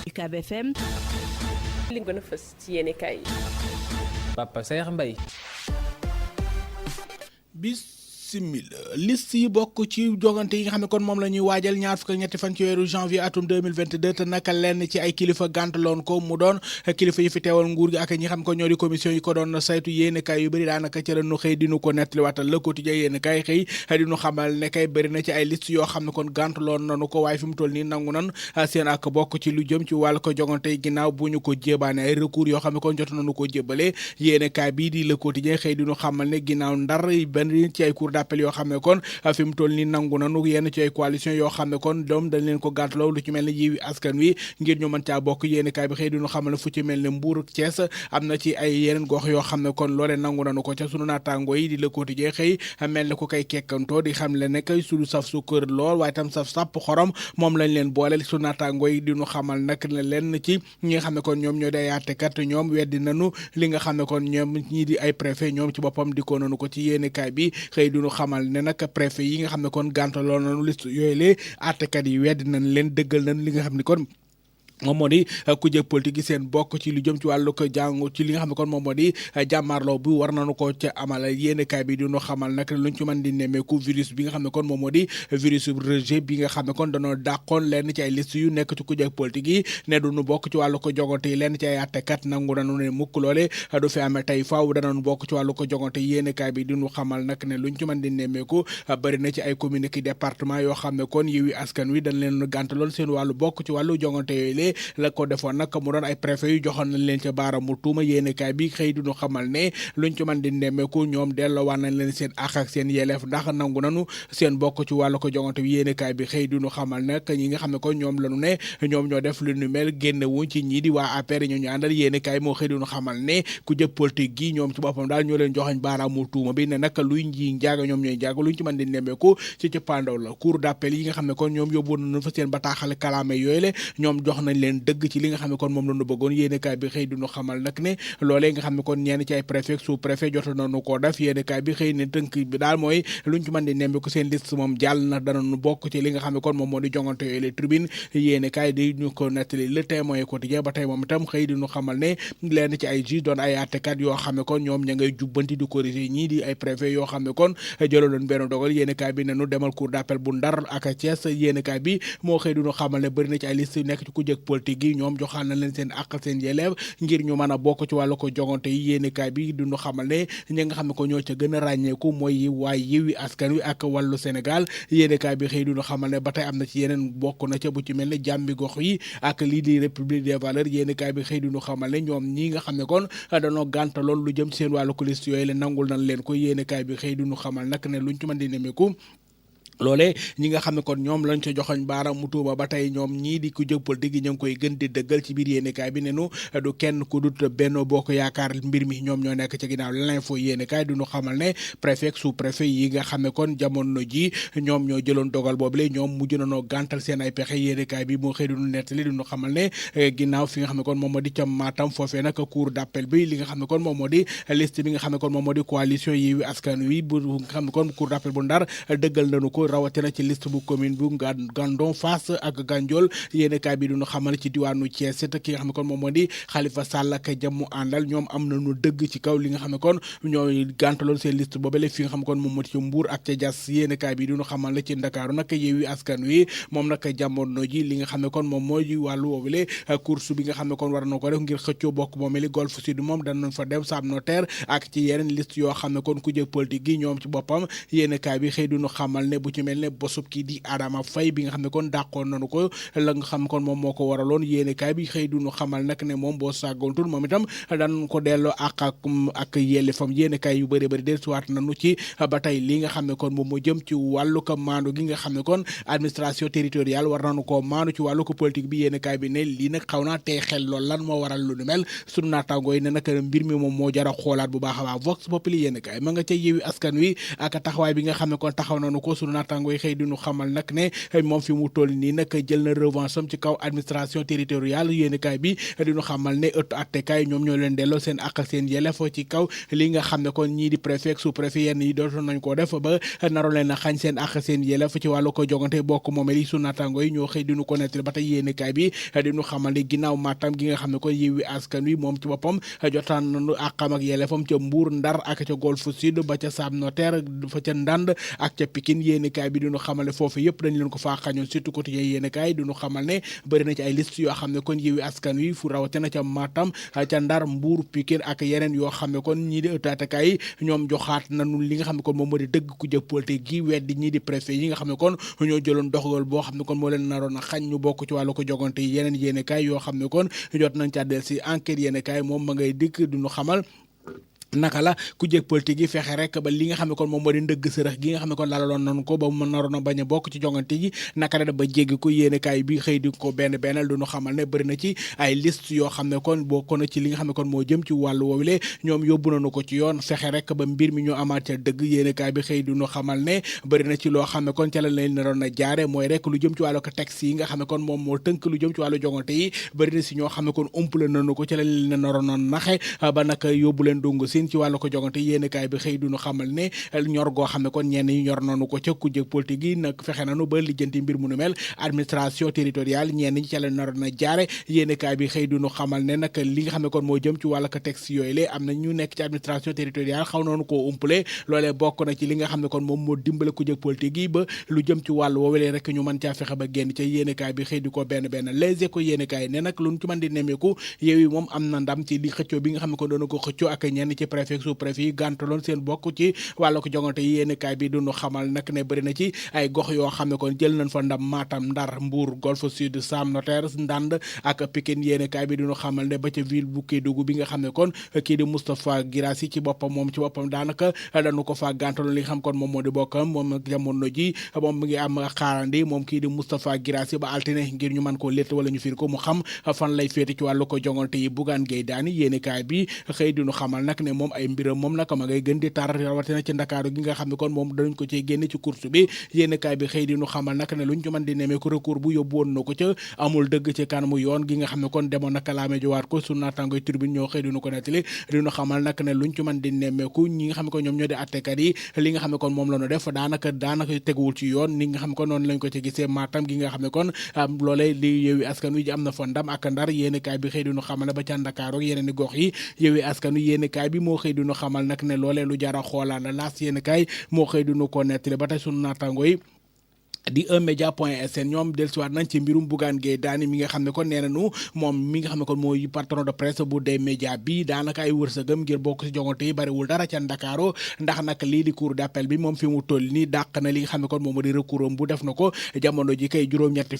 Ucab FM. li gën a fës ci yéene kaay yi. Papa Saer Mbaye. liste yi bokk ci jogante yi nga xam ne kon moom la ñuy waajal ñaar fukk ak ñetti fan ci weeru janvier atum 2022 te naka lenn ci ay kilifa gàntaloon ko mu doon kilifa yi fi teewal nguur gi ak ñi xam ko ñoo di commission yi ko doon saytu yéene kaay yu bëri daanaka ci la ñu xëy dinu ko nettali waatal Le Quotidien yéene kaay xëy dinu xamal ne kay bëri na ci ay liste yoo xam ne kon gàntaloon nanu ko waaye fi mu toll nii nangu nan seen ak bokk ci lu jëm ci wàllu ko jogante yi ginnaaw bu ñu ko jébaane ay recours yoo xam ne kon jot nañu ko jébalee yéene kaay bii di Le Quotidien xëy dinu xamal ne ginnaaw ndar benn ci ay cour d'appel yoo xam ne kon fi mu toll ni nangu nanu yenn ci ay coalition yoo xam ne kon doom dañ leen ko gàntaloo lu ci mel ne Yewwi Askan Wi ngir ñu mën caa bokk yéeni kaay bi xëy duñu xamal ne fu ci mel ne Mbour ak Thiès am na ci ay yeneen gox yoo xam ne kon loolee nangu nanu ko ca sunu naataango yi di Le Quotidien xëy mel ne ku koy kekkantoo di xam le ne kay sulu saf su kër lool waaye tam saf sàpp xorom moom lañ leen booleel sunu naataango yi di ñu xamal nag ne leen ci ñi nga xam ne kon ñoom ñoo day àttekat ñoom weddi nanu li nga xam ne kon ñoom ñii di ay préfet ñoom ci boppam di ko nanu ko ci yéeni kaay bi xëy duñu xamal ne nag préfet yi nga xam ne kon gàntaloo nañu liste yooyu lee àttekat yi wedd nañ leen dëggal nañ li nga xam ne kon moom moo di kujje politique yi seen bokk ci lu jëm ci wàllu ko jàngu ci li nga xam ne kon moom moo di jàmmarloo bi war nañu ko ca amal yéen kaay bi dinu xamal nag luñ ci mën di nemmeeku virus bi nga xam ne kon moom moo di virus rejet bi nga xam ne kon dañoo dàqoon lenn ci ay liste yu nekk ci kujje politique yi ne duñu bokk ci wàllu ko jogante yi lenn ci ay àttekat nangu nañu ne mukk loole du fi amee tey faaw danañu bokk ci wàllu ko jogante yéen kaay bi dinu xamal nag ne luñ ci mën di nemmeeku bëri na ci ay commune ki département yoo xam ne kon Yewwi Askan Wi dañ leen gàntaloon seen wàllu bokk ci wàllu jogante yooyu la ko defoon nag mu doon ay préfet yu joxoon nañ leen ca baaramu tuuma yéenekaay bi xëy duñu xamal ne luñ ci mën di nemmeeku ñoom delloowaat nañ leen seen àq ak seen yelleef ndax nangu nanu seen bokk ci wàllu ko jongante bi yéenekaay bi xëy duñu xamal nag ñi nga xam ne ko ñoom lañu ne ñoom ñoo def lu ñu mel génne wuñ ci ñii di waa APR ñoo ñu àndal yéenekaay moo xëy duñu xamal ne ku jëpp politique gi ñoom ci boppam daal ñoo leen joxoñ baaraamu tuuma bi ne nag luy nji njaaga ñoom ñooy njaaga luñ ci mën di nemmeeku ci pandaw la cour d'appel yi nga xam ne kon ñoom yóbbu nañu fa seen bataaxal kalaame yooyu le ñoom jox nañ leen dëgg ci li nga xam ne kon moom la ñu bëggoon yéenekaay bi xëy duñu xamal nag ne loolee nga xam ne kon ñenn ci ay préfet sous préfet jot nañu koo def yéenekaay bi xëy ne tënk bi daal mooy luñ ci mën di nemmeeku seen liste moom jàll na danañu bokk ci li nga xam ne kon moom moo di jongante yooyu les tribune yéenekaay di ñu ko nettali Le Témoin quotidien ba tey moom itam xëy duñu xamal ne leen ci ay juge doon ay àttekat yoo xam ne kon ñoom ña ngay jubbanti di corriger ñii di ay préfet yoo xam ne kon jëloon benn dogal yéenekaay bi ne nu demal cour d'appel bu Ndar ak Thiès yéenekaay bi moo xëy duñu xamal ne bëri na ci ay liste yu nekk ci ku jëkk politique yi ñoom joxaan na leen seen àq seen yelleef ngir ñu mën a bokk ci wàllu ko jogante yi yéenekaay bi duñu xamal ne ñi nga xam ne ko ñoo ca gën a ràññeeku mooy waaye Yewwi Askan Wi ak Wàllu Sénégal yéenekaay bi xëy duñu xamal ne ba tey am na ci yeneen bokk na ca bu ci mel ne jàmbi gox yi ak lii di République des valeurs yéenekaay bi xëy duñu xamal ne ñoom ñi nga xam ne kon dañoo gàntaloon lu jëm ci seen wàllu ko liste yooyu la nangul nañ leen ko yéenekaay bi xëy duñu xamal nag ne luñ ci mën di nemeeku loolee ñi nga xam ne kon ñoom lañ ca joxoñ baaraam mu tuuma ba tey ñoom ñii di ku jëg politique yi ñu ngi koy gën di dëggal ci biir yéenekaay bi ne nu du kenn ku dut Benno Bokk Yaakaar mbir mi ñoom ñoo nekk ci ginnaaw l'info yéenekaay du ñu xamal ne préfet sous préfet yi nga xam ne kon jamono ji ñoom ñoo jëloon dogal boobule ñoom mujj nañoo gàntal seen ay pexe yéenekaay bi moo xëy du ñu nettali du ñu xamal ne ginnaaw fi nga xam ne kon moom moo di ca Matam foofee nag cour d'appel bi li nga xam ne kon moom moo di liste bi nga xam ne kon moom moo di coalition Yewwi Askan Wi bu nga xam ne kon cour d'appel bu Ndar dëggal nañu ko rawatina ci liste bu commune bu Gandon Fass ak Gandiol yéenekaay bi duñu xamal ci diwaanu Thiès te ki nga xam ne kon moom moo di Khalifa Sall ak jàmmu àndal ñoom am nañu dëgg ci kaw li nga xam ne kon ñooy gàntaloon seen liste boobale fi nga xam ne kon moom moo di ci Mbour ak ca Diass yéenekaay bi duñu xamal la ci Ndakaaru nag Yewwi Askan Wi moom nag jamono ji li nga xam ne kon moom moo di wàllu woobule course bi nga xam ne kon war na ko def ngir xëccoo bokk moomeli Golf Sud moom danañ fa dem Sam Notaire ak ci yeneen liste yoo xam ne kon ku jëg politique gi ñoom ci boppam yéenekaay bi xëy duñu xamal ne bu ci mel ne bosub kii di Adama Faye bi nga xam ne kon dàqoon nañu ko la nga xam kon moom moo ko waraloon yéenekaay bi xëy duñu xamal nag ne moom boo sàggoontul moom itam daan ko delloo ak yelleefam yéenekaay yu bëri bëri del suwaat nañu ci ba tey li nga xam ne kon moom moo jëm ci wàllu ko maandu gi nga xam ne kon administration territoriale war nañu koo maandu ci wàllu ko politique bi yéenekaay bi ne lii nag xaw naa tey xel lool lan moo waral lu nu mel sunu naataangoo yi ne nag mbir mi moom moo jara xoolaat bu baax a baax Vox Populi yéenekaay ma nga ca Yewwi Askan Wi ak taxawaay bi nga xam ne kon taxaw nañu ko sunu naataango yi xëy di ñu xamal nag ne moom fi mu toll nii nag jël na revanche am ci kaw administration territoriale yéenekaay bi di ñu xamal ne ëttu attekaay ñoom ñoo leen delloo seen àq seen yelleef ci kaw li nga xam ne kon ñii di préfet sous préfet yenn yi dootoon nañ ko def ba naroon leen a xañ seen àq seen yelleef ci wàllu ko jogante bokk moomel yi su naataango yi ñoo xëy di ñu ko nettali ba tey yéenekaay bi di ñu xamal ne ginnaaw Matam gi nga xam ne kon Yewwi Askan Wi moom ci boppam jotaan nañu àqam ak yelleefam ca Mbour Ndar ak ca Golf Sud ba ca Sam Notaire fa ca Ndand ak ca Pikine yéenekaay bi di ñu xamal ne foofu yëpp dañ leen ko faa xañoon surtout quotidien yéenekaay di ñu xamal ne bëri na ci ay liste yoo xam ne kon Yewwi Askan Wi fu rawatina ca Matam ca Ndar Mbour Pikine ak yeneen yoo xam ne kon ñii di ëttaatekaay yi ñoom joxaat nañu li nga xam ne kon moom moo di dëgg ku jëg politique gi weddi ñii di préfet yi nga xam ne kon ñoo jëloon doxal boo xam ne kon moo leen naroon a xañ ñu bokk ci wàllu ko jogante yi yeneen yéenekaay yoo xam ne kon jot nañ ca del si enquête yéenekaay moom ma ngay dikk duñu xamal naka la ku jég politique yi fexe rek ba li nga xam ne kon moom moo di ndëgg sërëx gi nga xam ne kon lalaloon nañu ko ba mu naroon a bañ a bokk ci jongante ji naka la ba jéggi ko yéenekaay bi xëy di ko benn duñu xamal ne bëri na ci ay liste yoo xam ne kon bokk na ci li nga xam ne kon moo jëm ci wàllu woowule ñoom yóbbu nañu ko ci yoon fexe rek ba mbir mi ñu amaat ca dëgg yéenekaay bi xëy duñu xamal ne bëri na ci loo xam ne kon ca la leen naroon a jaare mooy rek lu jëm ci wàllu ko texte yi nga xam ne kon moom moo tënk lu jëm ci wàllu jongante yi bëri na si ñoo xam ne kon umpale nañu ko ca la leen naroon a naxe ba naka yóbbu leen dungu siin ci wàllu ko jongante yéenekaay bi xëy duñu xamal ne ñor goo xam ne kon ñenn ñi ñor nañu ko ca kujje politique yi nag fexe nañu ba lijjanti mbir mu nu mel administration territoriale ñenn ñi ca la naroon a jaare yéenekaay bi xëy duñu xamal ne nag li nga xam ne kon moo jëm ci wàllu ko texte yooyu le am na ñu nekk ci administration territoriale xaw nañu koo umpale loolee bokk na ci li nga xam ne kon moom moo dimbale kujje politique yi ba lu jëm ci wàllu woowule rek ñu mën caa fexe ba génn ca yéenekaay bi xëy di ko benn Les Échos yéenekaay ne nag lu ñu ci mën di nemmeeku Yewwi moom am na ndam ci li xëccoo bi nga xam ne kon doona ko xëccoo ak ñenn ci préfet sous préfet yi gàntaloon seen bokk ci wàllu ko jongante yi yéenekaay bi duñu xamal nag ne bëri na ci ay gox yoo xam ne kon jël nañ fa ndam Matam Ndar Mbour Golf Sud Sam Notaire Ndand ak Pikine yéenekaay bi duñu xamal ne ba ca ville bu Kédougou bi nga xam ne kon kii di Moustapha Guirassy ci boppam moom ci boppam daanaka dañu ko fa gàntaloon li nga xam kon moom moo di bokkam moom nag jamono ji moom mu ngi am xaarandi moom kii di Moustapha Guirassy ba altine ngir ñu mën koo létt wala ñu firi ko mu xam fan lay féete ci wàllu ko jongante yi Bougane Gueye Dany yéenekaay bi xëy duñu xamal nag ne moom ay mbiram moom nag ma ngay gën di tar rawatina ci Ndakaaru gi nga xam ne kon moom dañ ko ci génne ci course bi yéenekaay bi xëy di ñu xamal nag ne luñ ci mën di nemee ko recours bu yóbbu woon na ko ca amul dëgg ci kanamu yoon gi nga xam ne kon demoon na kalaame jiwaat ko su naataangoy tribune ñoo xëy di ñu ko nettali di ñu xamal nag ne luñ ci mën di nemmeeku ñi nga xam ne kon ñoom ñoo di attekat yi li nga xam ne kon moom la ñu def daanaka teguwul ci yoon ni nga xam ne kon noonu lañ ko ci gisee Matam gi nga xam ne kon loolee li Yewwi Askan Wi ji am na fa ndam ak Ndar yéenekaay bi xëy di ñu xamal ne ba ca Ndakaaru yeneen i gox yi Yewwi Askan Wi yéenekaay bi moo xëy di ñu xamal nag ne loolee lu jara xoolaa la laas yéenekaay moo xëy di ñu ko nettali ba tey sunu naataango yi di eMédia.sn ñoom dellusiwaat nañ ci mbirum Bougane Gueye Dany mi nga xam ne kon nee nañu moom mi nga xam ne kon mooy patron de presse bu des médias bi daanaka ay wërsëgam ngir bokk ci jongante yi bariwul dara ca Ndakaaru ndax nag lii di cour d'appel bi moom fi mu toll nii dàq na li nga xam ne kon moom moo di recours am bu def na ko jamono ji kay juróom-ñetti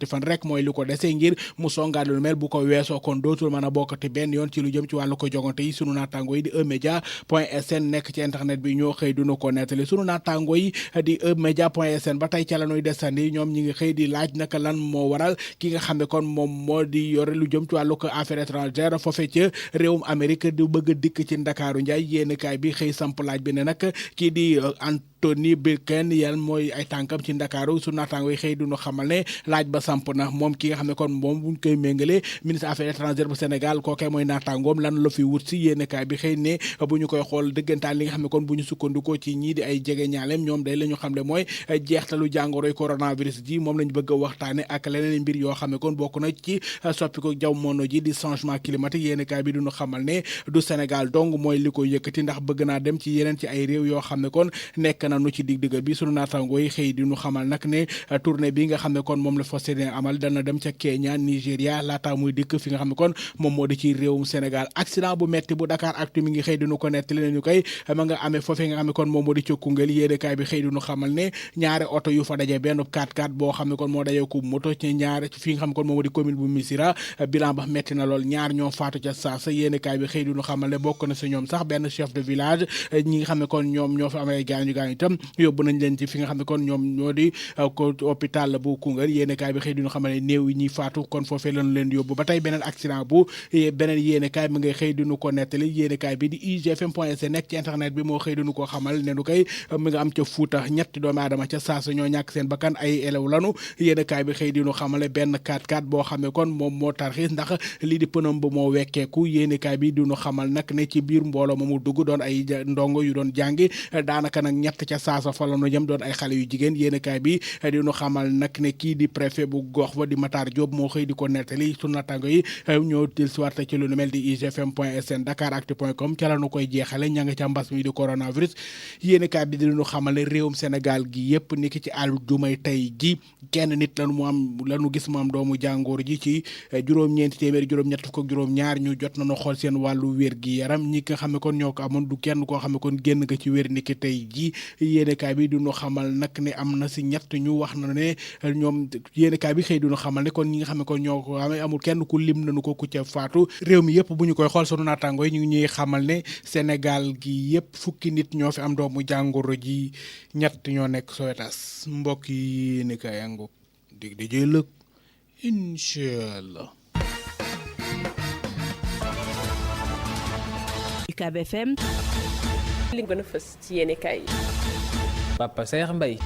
fan rek mooy li ko dese ngir mu songaat lu mel bu ko weesoo kon dootul mën a bokkati benn yoon ci lu jëm ci wàllu ko jongante yi sunu naataango yi di eMédia.sn nekk ci internet bi ñoo xëy duna ko nettali sunu naataango yi di eMédia.sn ba tey ca la ñuy desandi ñoom ñi ngi xëy di laaj naka lan moo waral ki nga xam ne kon moom moo di yore lu jëm ci wàllu ko affaires étrangères foofe ca réewum Amérique di bëgg a dikk ci Ndakaaru Njaay yéenekaay bi xëy samp laaj bi ne nag kii di Tony Blinken yan mooy ay tànkam ci Ndakaaru su naataango yi xëy duñu xamal ne laaj ba samp na moom ki nga xam ne kon moom buñ koy méngale ministre affaires étrangères bu Sénégal kookee mooy naataangoom lan la fi wut si yéenekaay bi xëy ne bu ñu koy xool dëggantaan li nga xam ne kon bu ñu sukkandikoo ci ñii di ay jege ñaaleem ñoom day la ñu xam ne mooy jeextalu jàngoroy coronavirus ji moom lañ bëgg a waxtaane ak leneen mbir yoo xam ne kon bokk na ci soppiku jamono ji di changement climatique yéenekaay bi duñu xamal ne du Sénégal dong mooy li ko yëkkati ndax bëgg naa dem ci yeneen ci ay réew yoo xam ne kon nekk nanu ci dig-digal bi sunu naataango yi xëy di ñu xamal nag ne tournée bi nga xam ne kon moom la fas yéene amal dana dem ca Kenya Nigéria laata muy dikk fi nga xam ne kon moom moo di ci réewum Sénégal accident bu metti bu Dakar Actu mi ngi xëy di ñu ko nettali nañu koy ma nga amee foofee nga xam ne kon moom moo di ca Koungheul yéenekaay bi xëy di ñu xamal ne ñaari oto yu fa daje benn 4x4 boo xam ne kon moo dajee ku moto ci ñaari fi nga xam ne kon moom moo di commune bu Missirah bilan ba metti na lool ñaar ñoo faatu ca saasa yéenekaay bi xëy di ñu xamal ne bokk na si ñoom sax benn chef de village ñi nga xam ne kon ñoom ñoo fa amee gaañu itam yóbbu nañ leen ci fi nga xam ne kon ñoom ñoo di ko hôpital bu Koungheul yéenekaay bi xëy di ñu xamal ne néew yi ñuy faatu kon foofee lañu leen yóbbu ba tey beneen accident bu beneen yéenekaay mi ngay xëy di ñu ko nettali yéenekaay bi di igfm.sn nekk ci internet bi moo xëy di ñu ko xamal ne nu koy mi nga am ca Fuuta ñetti doomu aadama ca saasa ñoo ñàkk seen bakkan ay élève lanu yéenekaay bi xëy di ñu xamale benn 4x4 boo xam ne kon moom moo tarxiis ndax lii di pënam ba moo wekkeeku yéenekaay bi di ñu xamal nag ne ci biir mbooloo ma mu dugg doon ay ndongo yu doon jàngi daanaka nag ñett ca saasa fa la nu jëm doon ay xale yu jigéen yéenekaay bi di ñu xamal nag ne kii di préfet bu gox ba di Matar Diop moo xëy di ko nettali su natango yi ñoo dellusiwaat ci lu nu mel di igfm.sn dakaractu.com ca la nu koy jeexale ña nga ca mbas mi di coronavirus yéenekaay bi di ñu xamal ne réewum Sénégal gi yëpp niki ci àllu jumay tey ji kenn nit lanu gis mu am doomu jàngoor ji ci juróom-ñeenti téeméeri juróom-ñett fukk ak juróom-ñaar ñu jot nañu xool seen wàllu wér gi yaram ñi nga xam ne kon ñoo ko amoon du kenn koo xam ne kon génn nga ci wér niki tey ji yéenekaay bi duñu xamal nag ne am na si ñett ñu wax na ne ñoom yéenekaay bi xëy duñu xamal ne kon ñi nga xam ne kon ñoo ko amee amul kenn ku lim nañu ko ku ca faatu réew mi yëpp bu ñu koy xool sunu naataangoo yi ñu ngi ñuy xamal ne Sénégal gi yëpp fukki nit ñoo fi am doomu jàngoro ji ñett ñoo nekk Sowétas mbokk yi yéenekaay yango dig di jëlëg inchallah Ucab FM li gën a fës ci yéenekaay yi Papa Saer Mbaye